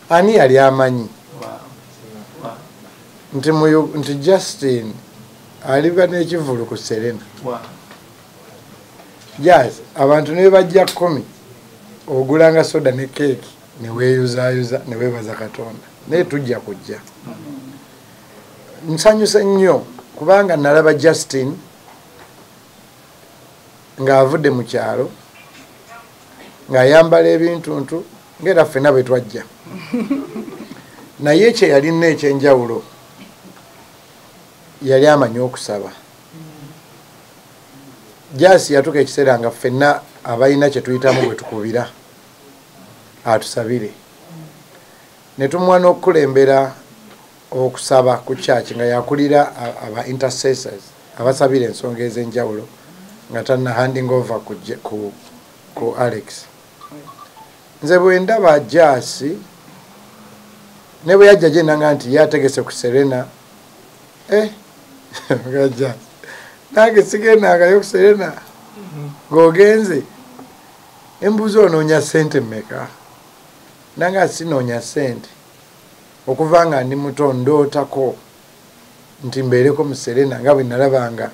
Ani yali amanyi nti nti Justin aliba n'ekivvulu ku Serena? Jazz, abantu ne bajja 10 ogulanga soda ne keeki ne weeyuzayuza ne weebaza Katonda, naye tujja kujja. Nsanyuse nnyo kubanga nalaba Justin ng'avudde mu kyalo ng'ayambala ebintuntu ng'era ffenna bwe twajja, naye kye yalina ekyenjawulo yali amanyi okusaba. Jasi yatuuka ekiseera nga ffenna abalina kye tuyitamu bwe tukubira atusabire, ne tumuwa n'okukulembera okusaba ku church nga yakulira aba intercessors abasabira ensonga ez'enjawulo nga tanna handing over ku Alex. Nze bwe ndaba Jasi ne bwe yajja gye nanga nti yategese ku Serena, nga nange sigendangayo ku Serena, ng'ogenze embuzi onoonya ssente mmeka? Nanga sinoonya ssente, okuva nga ndi muto ndootako nti mbeereko mu Serena nga bwe nalabanga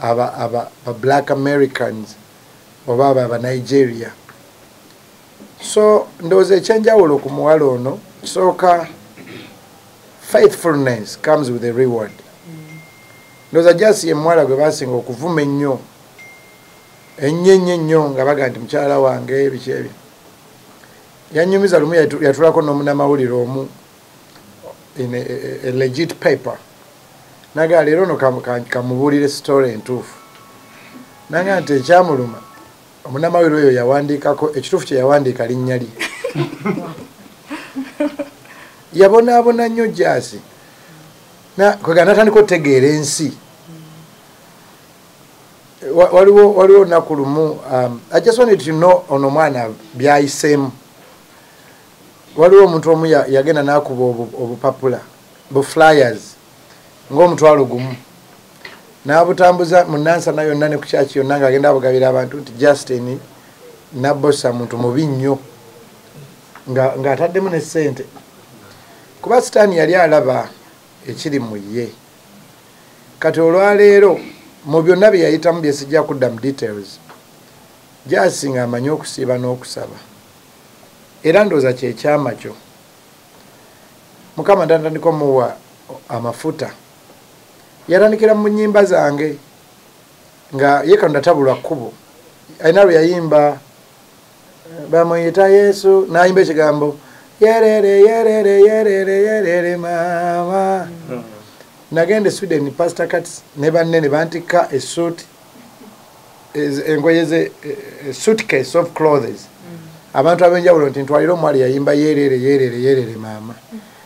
aba Black Americans oba aba Nigeria. So ndowooza ekyenjawulo ku muwala ono, kisooka, faithfulness comes with a reward. Ndowooza Jasi ye muwala gwe basinga okuvuma ennyo ennyo ennyo ennyo nga baga nti mukyala wange biki ebyo. Yanyumiza lumu yatulako n'omunnamawulire omu in a legit paper, naga leero ono kamubuulire story entuufu. Nanga nti ekyamuluma omunnamawulire oyo yawandiikako ekituufu kye yawandiika linnya lye. Yabonaabona nnyo Jasi, kwega natandika otegeera ensi. Waliwo olunaku lumu, I just wanted to know ono omwana byayiseemu. Waliwo omuntu omu yagenda n'akuba obupapula bu flyers ng'omutwalo 1 n'abutambuza mu Nansana yonna ne ku kyaki yonna ng'agenda abugabira abantu nti Justin Nabbosa muntu mubi nnyo, ng'ataddemu ne ssente, kuba Sitaani yali alaba ekiri mu ye. Kati olwaleero mu byonna bye yayitamu bye sijja kudda mu details, Jasi ng'amanyi okusiiba n'okusaba, era ndowooza kyekyama kyo. Mukama ntandika omuwa amafuta, yatandikira mu nnyimba zange nga ye Katonda tabulwa kkubo. Alina lwe yayimba bamuyita Yesu, n'ayimba ekigambo yerere yerere yerere yerere mama. Nagenda e Sweden, Pastor Kats ne banne ne bantikka esuit, engoye ze, suitcase of clothes, abantu ab'enjawulo nti ntwalire omwali yayimba yerere yerere yerere mama,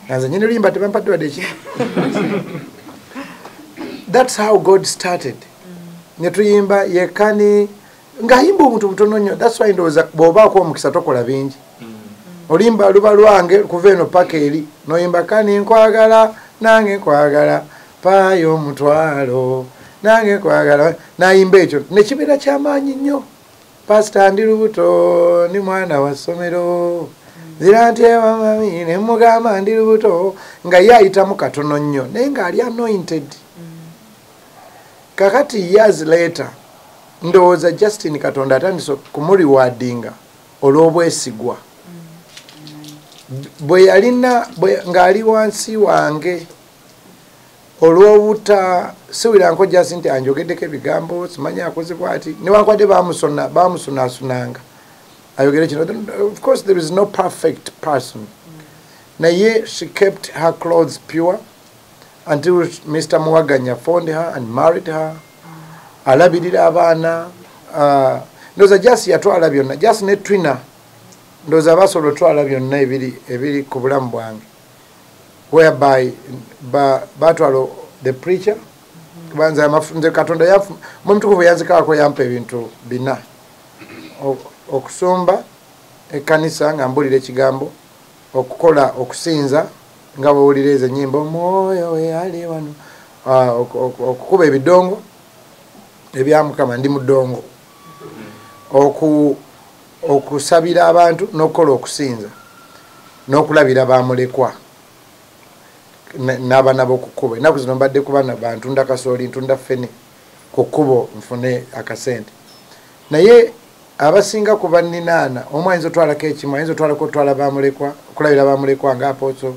nga nze nyini luyimba tebampadde wadde ekintu. That's how God started. Ne tuyimba yekani ng'ayimba obuntu butono nnyo. That's why ndowooza bw'obaako omukisa tokola bingi, olimba luba lwange kuva eno paka eri noyimba kani nkwagala nange nkwagala paayo omutwalo nange nkwagala, nayimba ekyo nekibeera kyamaanyi nnyo. Pasita ndi lubuto ndi mwana wa ssomero nzira nti ewamami ne mugamba ndi lubuto, nga ye ayitamu katono nnyo naye ng'ali anointed. Kakati years later ndowooza Justin Katonda atandise kumurewardinga olw'obwesigwa bwe yalina ng'ali wansi wange, olw'obuta siwiranko Justin nti anjogeddeko ebigambo simanyi akoze bw'ati, newankubadde bamusunaasunanga ayogere kino. Of course there is no perfect person, naye she kept her clothes pure until Mr. Muwaganya found her and married her. Alabirira abaana. Ndowooza Jasi yatwala byonna, Jasi ne Twina ndowooza basobola otwala byonna ebiri ku bulamu bwange, whereby batwala the preacher. Kubanza nze Katonda Mwoyo Mutukuvu yanzikaako yampa ebintu bina: okusumba ekkanisa nga mbulira ekigambo, okukola okusinza nga bwowulira ezo ennyimba omwoyo we ali wano, okukuba ebidongo ebya Mukama, ndi mudongo, okusabira abantu n'okukola okusinza. N'okulabira bamulekwa n'abaana b'oku kkubo. Ennaku zino mbadde ku baana bantunda kasooli, ntunda ffene ku kkubo nfune akasente. Naye abasinga ku banninaana, omu ayinza otwalako ekimu, ayinza otwalako otwala bamulekwa, okulabira bamulekwa nga apostle,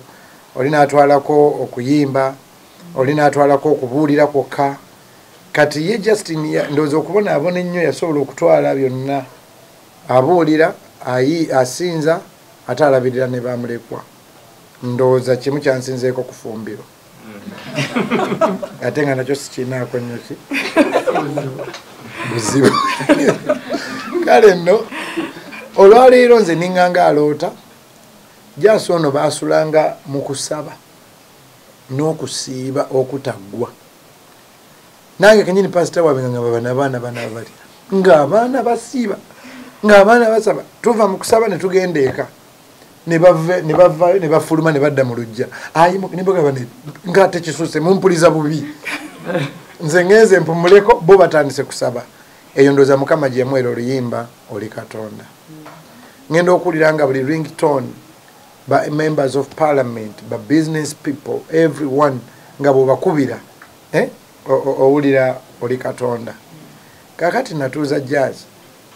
oli n'atwalako okuyimba, oli n'atwalako okubuulira kwokka. Kati ye Justin ndowooza okubonaabona ennyo yasobola okutwala byonna, abuulira, asinza, ate alabirira ne bamulekwa. Ndowooza kimu kyansinzeeko kufumbirwa, ate nga nakyo sikinaako nnyo ki buzibu. Kale nno olwaleero nze niŋŋanga aloota Jasi ono baasulanga mu kusaba n'okusiiba okutaggwa. Nange kenyini pasita waabwe nga ngamba bano abaana bana bali ng'abaana basiiba, ng'abaana basaba. Tuva mu kusaba ne tugenda eka, ne bavaayo ne bafuluma ne badda mu luggya. Ayi ne bagamba nga tekisuuse, mumpuliza bubi, nze ngenze mpumuleko, bo batandise kusaba. Eyo ndowooza Mukama gye yamuweera oluyimba Oli Katonda. Ngenda okuwulira nga buli ringtone, ba members of parliament, ba business people, everyone nga bw'obakubira, owulira Oli Katonda. Kaakati natuuza Jazz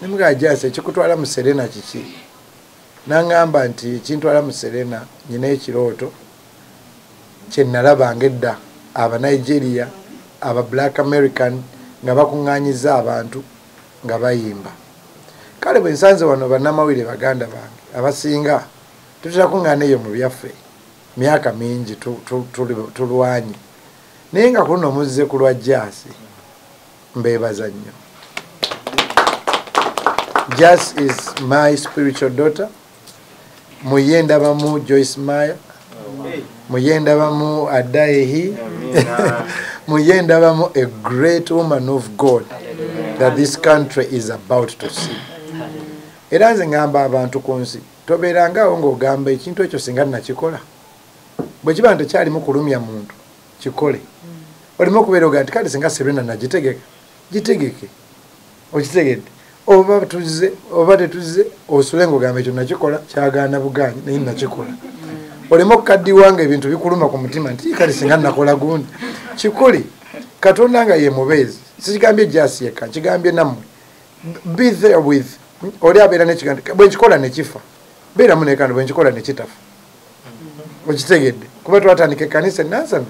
ne mugamba, Jazz, ekikutwala mu Serena kiki? N'aŋŋamba nti ekintwala mu Serena, nyina ekirooto kye nalabanga edda, Abanigeria, aba Black American nga bakuŋŋaanyiza abantu nga bayimba. Kale bwe nsanze wano bannamawulire baganda bange abasinga tutera kuŋŋaana eyo mu byaffe myaka mingi tulwanye, naye nga kuno muzze ku lwa Jasi, mbeebaza nnyo. Jas is my spiritual daughter. Muye ndabamu Joyce Meyer, muye ndabamu Adaehi, muye ndabamu a great woman of God that this country is about to see. Era nze ngamba abantu ku nsi, tobeerangaawo ng'ogamba ekintu ekyo singa nakikola. Bwe kiba nti tekyalimu kulumya muntu, kikole. Olimu okubeera ogaa nti kale singa Serena nagitegeka, gitegeke. Okitegedde? Oba tuzze oba tetuzze, osule ng'ogamba ekyo nakikola, kyagaana bugaanyi naye nakikola. Oleme okukaddiwa nga ebintu bikuluma ku mutima nti kale singa nakola gundi. Kikole. Katonda nga ye mubeezi. Sikigambye Jasi yekka, nkigambye nammwe. Be there with oli abeera n'ekigambo bwe nkikola ne kifa, beeramu nekando bwe nkikola ne kitafa. Okitegedde? Kuba twatandika ekkanisa enansana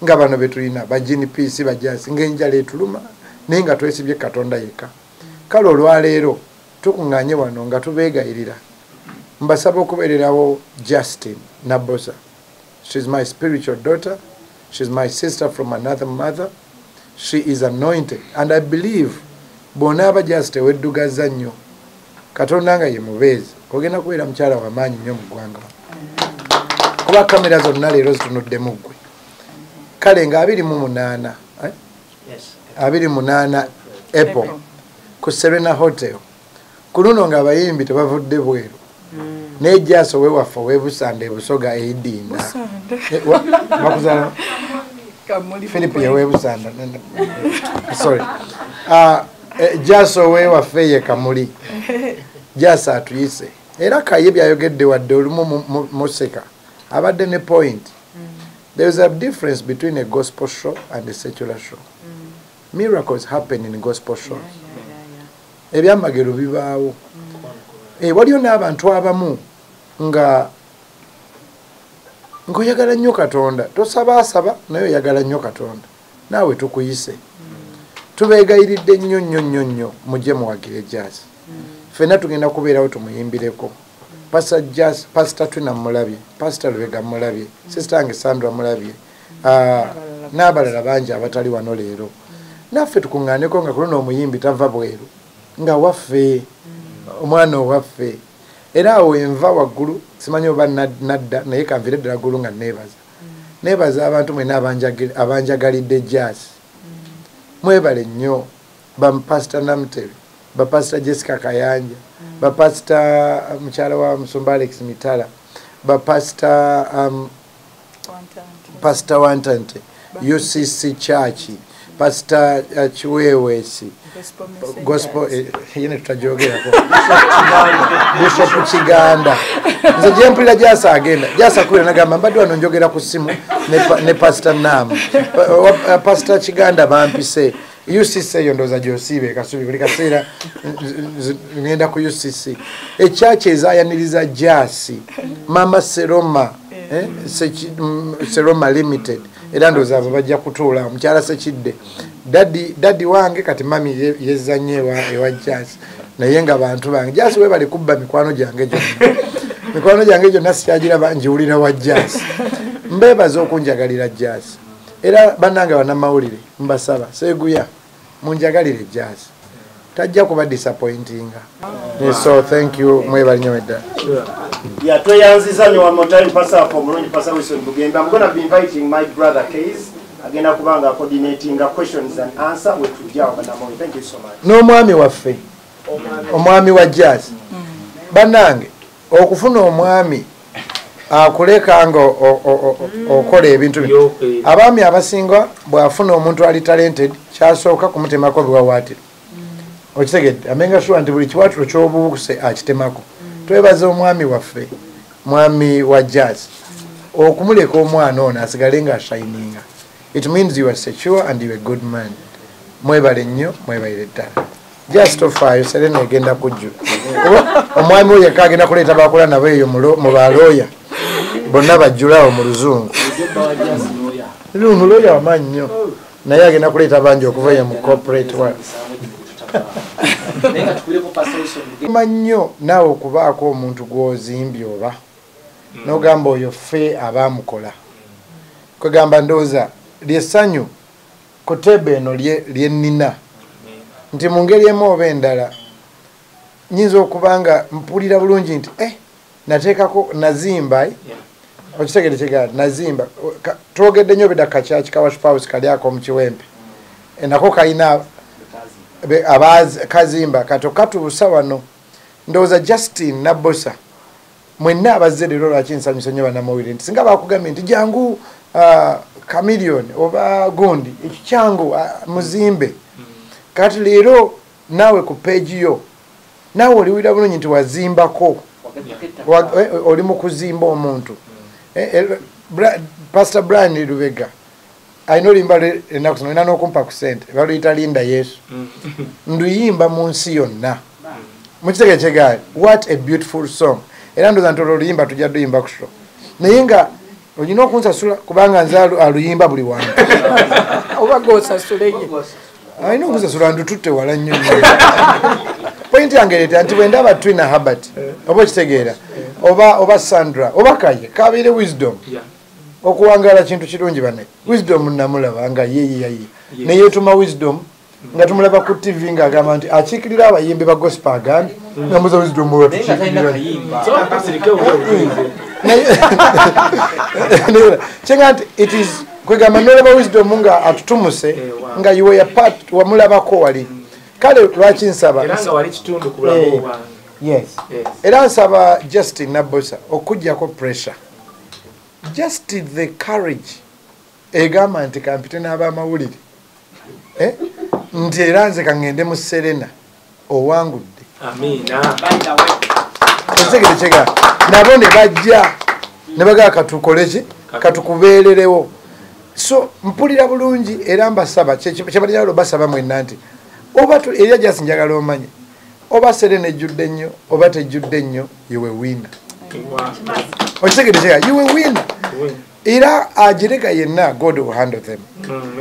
nga bano be tulina ba GNPC, ba Jasi, ng'enjala etuluma naye nga twesibye Katonda yekka. Kale olwaleero tukuŋŋaanye wano nga tubeegayirira, mbasaba okubeererawo Justin Nabosa. She's my spiritual daughter, she's my sister from another mother. She is anointed and I believe bw'onaaba Just eweddugaza nnyo, Katonda nga ye mubeezi, ogenda kubeera mukyala wamaanyi nnyo mu ggwanga, kuba kamera zonna leero zitunuddemu ggwe. Kale nga 28, eh? 28 April ku Serena Hotel ku luno ng'abayimbi tebavudde bweru, naye Jasi owewaffe ow'Ebusanda ebusoga eidinda. Bakuzaala Philip yewebusanda, sorry. Jasi owewaffe ye Kamuli, Jasi atuyise. Era Kaye byayogedde wadde olumu museka, abadde ne point. There is a difference between a gospel show and a secular show. Miracles happen in gospel shows. Ebyamagero bibaawo. Waliyo n'abantu abamu nga ng'oyagala nnyo Katonda, tosabaasaba naye oyagala nnyo Katonda, naawe tukuyise. Tubeegayiridde nnyo nnyo nnyo nnyo, mujje muwagire Jazz. Ffenna tugenda kubeerawo tumuyimbireko. Pastor Jazz, Pastor Twina mulabye, Pastor Lubega mulabye, Sister wange Sandra mulabye, n'abalala bangi abatali wano leero. Naffe tukuŋŋaaneko nga ku luno omuyimbi tava bweru, nga waffe, omwana owaffe. Era awo enva waggulu simanyi oba nadda, naye kanvire ddala ggulu nga neebaza. Neebaza abantu mwenna abanjagalidde Jazz. Mwebale nnyo, ba Pastor Namutebe, ba Pastor Jessica Kayanja, ba Pastor mukyala wa Musumba Alex Mitala, ba Pastor Pastor Wantante, UCC Church, Pastor Chiwewesi, Gospel yene tutajogerako Bishop Kiganda. Nze gye mpulira Jasi agenda, Jasi akubira nagamba mbadde wano njogera ku ssimu ne Pastor Nam, Pastor Kiganda bampise UCC eyo ndowooza gy'osiiba e Kasubi, buli kaseera ngenda ku UCC. Ekyaki ezayaniriza Jasi, Mama Seroma, Seroma Limited, era ndowooza abo bajja kutuula, omukyala Sekidde, daddy wange kati mami yezzanye ewa Jasi, naye nga bantu bange. Jasi webale kubba mikwano gyange gyonna, mikwano gyange gyonna sikyagiraba njiwulira wa Jasi. Mbeebaza okunjagalira Jasi, era bannange bannamawulire mbasaba seeguya munjagalire Jasi, tajja kuba disappointinga. So thank you, mwebale nnyo eddala. Yeah, tweyanziza nnyo one more time Pastor for Mulungi, Pastor Wilson Bugembe. I'm going to be inviting my brother Case agenda kubanga coordinating questions and answer we tujja bannamawulire. Thank you so much. N'omwami waffe, omwami wa Jasi, bannange okufuna omwami akuleka nga okola ebintu bino. Abaami abasinga bw'afuna omuntu ali talented kyasooka kumutemako biwawaatiro. Okitegedde, amenga sure nti buli kiwaatiro ky'obuukuse akitemako. Twebaza omwami waffe, mwami wa Jasi, okumuleka omwana ono asigale nga ashininga. It means you are secure and you are a good man. Mwebale nnyo, mwebalire ddala. Just tofaayo, Serena egenda kujjula. Omwami oyo yekka agenda kuleeta bakola nabo eyo mu balooya bonna bajjulawo mu luzungu. Looya wamaanyi nnyo, naye agenda kuleeta bangi okuva eyo mu corporate world. Nnyo naawe okubaako omuntu gw'ozimbye oba n'ogamba oyo ffe abaamukola. Kwegamba ndowooza ly'essanyu ku tebe eno lye nnina nti mu ngeri emu oba endala nyinza okuba nga mpulira bulungi nti nateekako nazimba, okitegedde kyegala nazimba. Twogedde nnyo bida kakyaki ka worship house kali ako mu Kiwempe, nako kalina kazimba kati okatuusa wano. Ndowooza Justin Nabosa mwenna abazze leero lwaki nsanyusa nnyo bannamawulire nti singa bakugambye nti jangu Chameleone oba gundi ekyo kyangu muzimbe, kati leero naawe ku page yo naawe oliwulira bulungi nti wazimbako, oli mu kuzimba omuntu. Pastor Brian Lubega alina oluyimba ennaku zino, olina n'okumpa ku ssente, baluyita Linda Yesu, nduyimba mu nsi yonna. Mukitegere kyegaali, what a beautiful song. Era ndowooza nti olwo oluyimba tujja luyimba ku show, naye nga olina okunsasula kubanga nze aluyimba buli wantu. Oba gw'osasule ye. Alina okunsasula ndututte wala nnyo nnyo. Point yange ereeta nti bwe ndaba Twina Herbert, oba okitegeera, oba Sandra, oba Kaye, kabeere Wisdom. Okuwangaala kintu kirungi banne. Wisdom namulaba nga ye naye yeetuma Wisdom nga tumulaba ku TV ng'agamba nti akiikirira abayimbi ba gospel agambye nga muza Wisdom oyo tukiikirira. Kyenga nti it is kwegamba n'olaba Wisdom nga atutumuse nga you were part wamulabako wali. Kale lwaki nsaba? Era nga wali kitundu ku bulamu bwange. Yes. Era nsaba Justin Nabosa okuggyako pressure. Just the courage egamba nti kampite n'abamawulire. Nti era nze kaŋŋende mu Serena owangudde. Amiina. Okitegedde kyegala. Nabo ne bajja ne bagamba katukole ki? Katukubeererewo. So mpulira bulungi era mbasaba kyebalina basaba mwenna nti oba era Jasi njagala omanye oba Serena ejjudde nnyo oba tejjudde nnyo, you were winner. Okitegedde kyegala, you were winner. Era agireka yenna, God will handle them.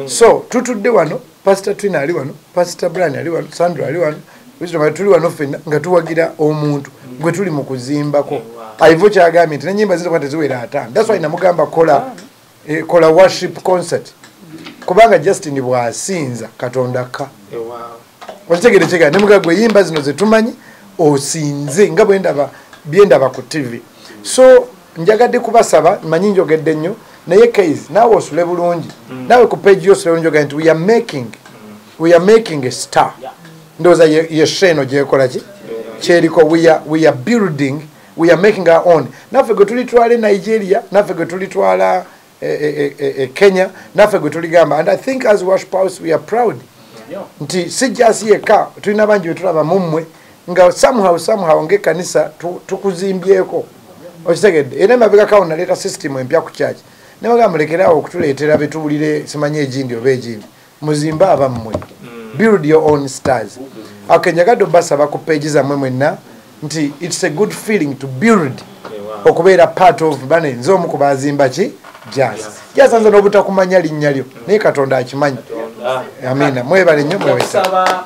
So tutudde wano, Pastor Twina ali wano, Pastor Brian ali wano, Sandra ali wano, Wisdom tuli wano ffenna nga tuwagira omuntu gwe tuli mu kuzimbako. Aivo kyagambye nti n'ennyimba zino teziwera 5. That's why namugamba kola worship concert. Kubanga Justin bw'asinza Katonda akka. Okitegedde kyegala, ne mugamba gwe yimba zino ze tumanyi osinze nga byendaba ku TV. So njagadde kubasaba, manyi njogedde nnyo, naye Case naawe osule bulungi, naawe ku page yo osule bulungi ogambe nti we are making a star. Ndowooza ye show eno gyekola ki? Kyeriko. We are building, we are making our own. Naffe gwe tulitwala e Nigeria, naffe gwe tulitwala e Kenya naffe gwe tuligamba. And I think as Worship House we are proud nti si Jasi yekka, tulina bangi betulaba mummwe nga somehow ng'ekkanisa tukuzimbyeko. Okitegedde? Era emabegako awo naleeta system empya ku church, ne bagamba mulekeraawo okutuleetera betuwulire simanyi egindi oba egindi, muzimbe abammwe, build your own stars. Okay, njagadde obasaba ku page zammwe mwenna nti it's a good feeling to build, okubeera part of bane. Nze omu ku bazimba ki Jazz. Jazz nze n'obutakumanya linnya lyo, naye Katonda akimanyi. Amina, mwebale nnyo, mwebale. Okusaba.